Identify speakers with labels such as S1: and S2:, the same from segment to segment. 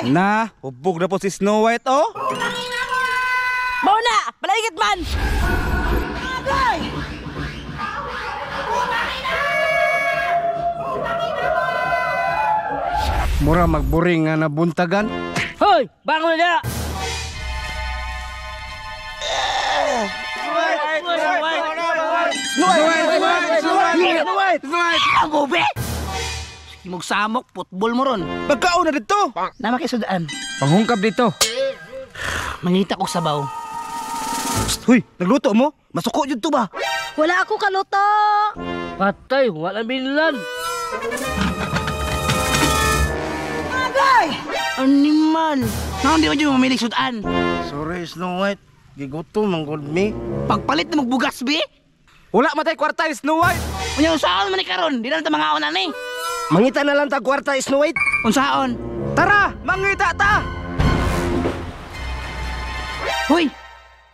S1: Na, hubog na po si Snow White, oh.
S2: Mao na, palaigit man.
S3: Mura magburing nga nabuntagan.
S2: Hoy, bangon na.
S1: Snow White! Snow White! Snow White! Snow White! Snow White!
S2: Ang gobe. Himog samok, football mo ron.
S1: Pagkaon na dito!
S2: Nama kay sudaan.
S3: Panghungkab dito.
S2: Mangita kog sabaw.
S1: Psst, huy, nagluto mo? Masuko jud to ba?
S4: Wala ako kaluto.
S2: Patay, wala binlan. Animal. Naon di mo dyan mamili sudan?
S3: Sorry Snow White, gigutom man gud mi.
S2: Pagpalit na magbugas, be.
S1: Wala matay kwarta, Snow White!
S2: Unya unsaon man ni karon? Di na ta mangaon ani.
S3: Mangita na lang ta kwarta Snow White.
S2: Unsaon?
S1: Tara, mangita ta!
S2: Hoy!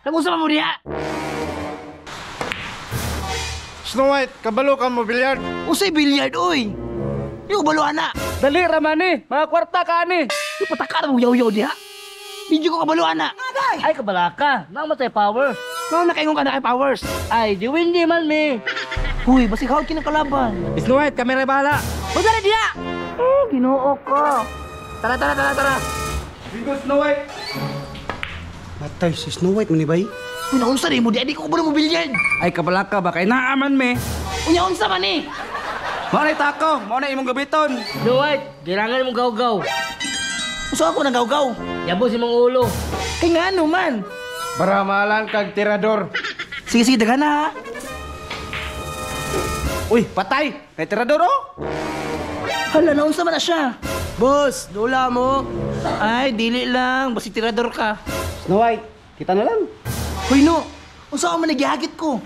S2: Nag-usa pa mo diha?
S3: Snow White, kabalo ka mo bilyard.
S2: Usay billiard, oy! Di ko balo ana.
S1: Dali ramani, mga kwarta ka ani.
S2: Di patakar mo yaw-yaw diha. Di ko kabalo ana.
S5: Ay, kabalaka. Namatay power.
S2: No, nakaingon ka na kay powers.
S5: Ay, di windy man mi.
S2: Huy, basig hawak kinakalaban.
S1: Snow White, kami rin bahala.
S2: Unsa na diha? Oh, Ginoo ko. Tara, tara, tara, tara.
S1: Bingo, Snow White!
S3: Matay si Snow White man ni bay.
S2: Uy, naunsa rin mo diha, di ko kabalo mo billiard.
S1: Ay, kabalaka ba? Kay naaman me.
S2: Unya unsa man ni?
S1: Mao na tako, mao na imong gabiton.
S5: Snow White, girangan mong gaw-gaw.
S2: Usa ako nagawgaw.
S5: Yabo si mong ulo.
S2: Kay ngano man?
S3: Baramalan kag tirador.
S2: Sige, sige, daghan na ha.
S1: Uy, patay! Kay tirador, oh!
S2: Hala, naunsa man na siya.
S3: Boss, dula mo.
S2: Ay, dili lang. Basi tirador ka.
S3: Snow White, kita na lang.
S2: Hoy, no. Unsa man nagihagit ko?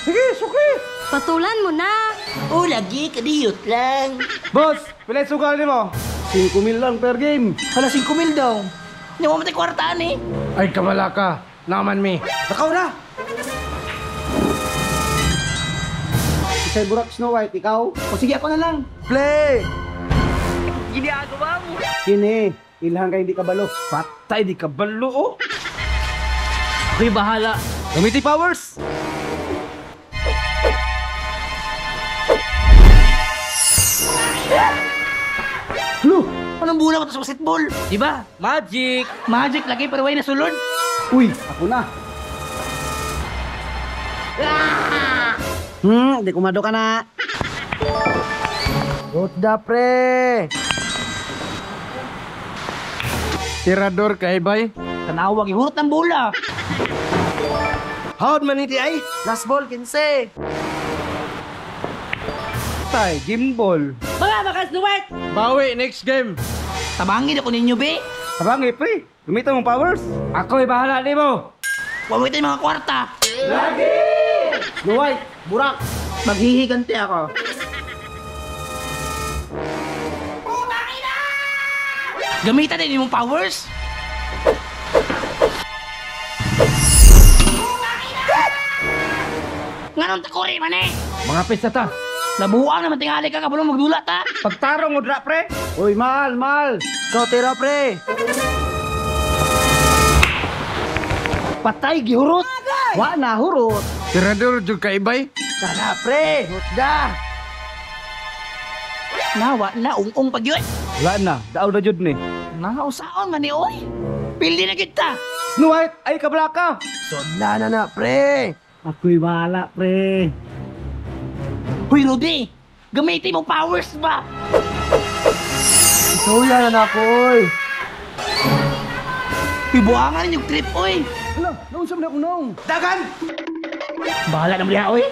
S1: Sige, suki!
S4: Patulan mo na.
S2: Oh, lagi, kadiyot lang.
S1: Boss, pilay sugal nimo.
S3: 5 mil lang per game.
S2: Hala, 5 mil daw. Nya mo matay kwartaan eh.
S3: Ay kabalaka, naman mi.
S1: Lakaw na!
S3: Isay burak Snow White, ikaw.
S2: O sige, ako na lang.
S3: Play!
S5: Ginagawa mo.
S3: Kini, ilhan kay hindi kabalo.
S1: Patay, di ka balo, oh!
S5: Ako'y bahala.
S1: Gamiti powers!
S2: Lo, anong bula ko to sa basketball?
S5: Di ba? Magic.
S2: Magic lagi pero way nasulod.
S3: Uy, ako na. Di kumado ka na. Rotda pre. Tirador kay bay.
S2: Tanawag, ihurot ng bola.
S3: Howd man iti ay. Last ball 15.
S1: Patay, gimbal.
S5: Mga baka Snow White.
S3: Bawi next game.
S2: Tabangin ako ninyo, be.
S1: Tabangi, pre. Gamitan mong powers.
S3: Ako'y bahala nimo.
S2: Huwag tayo mga kwarta.
S3: Snow White, burak.
S2: Maghihigante ako. Gamitan din yung powers. Nganong takuri man eh?
S3: Mga pista ta.
S2: Nabuang naman tingali ka kabalo magdulat ha.
S1: Pagtarong mo dra, pre.
S3: Uy, mahal, mahal. Ikaw tira pre.
S2: Patay gihurot.
S3: Wa na hurot. Tirador jud kay bay.
S2: Tara pre, hutda. Nawa na ung-ung pag yun.
S1: Wala na, daw na jud ni.
S2: Nausaon man ni oy. Pili na kita.
S1: Snow White, ay kabalaka.
S3: Sodla na na pre.
S5: Ako'y bahala, pre.
S2: Hoy Rudy, gamitin mo powers ba?
S3: Suya na na ako oy.
S2: Pibuangan yung trip oy.
S3: Hala, naunsa man ako nong.
S1: Dagan!
S2: Bahala na mo diha oy.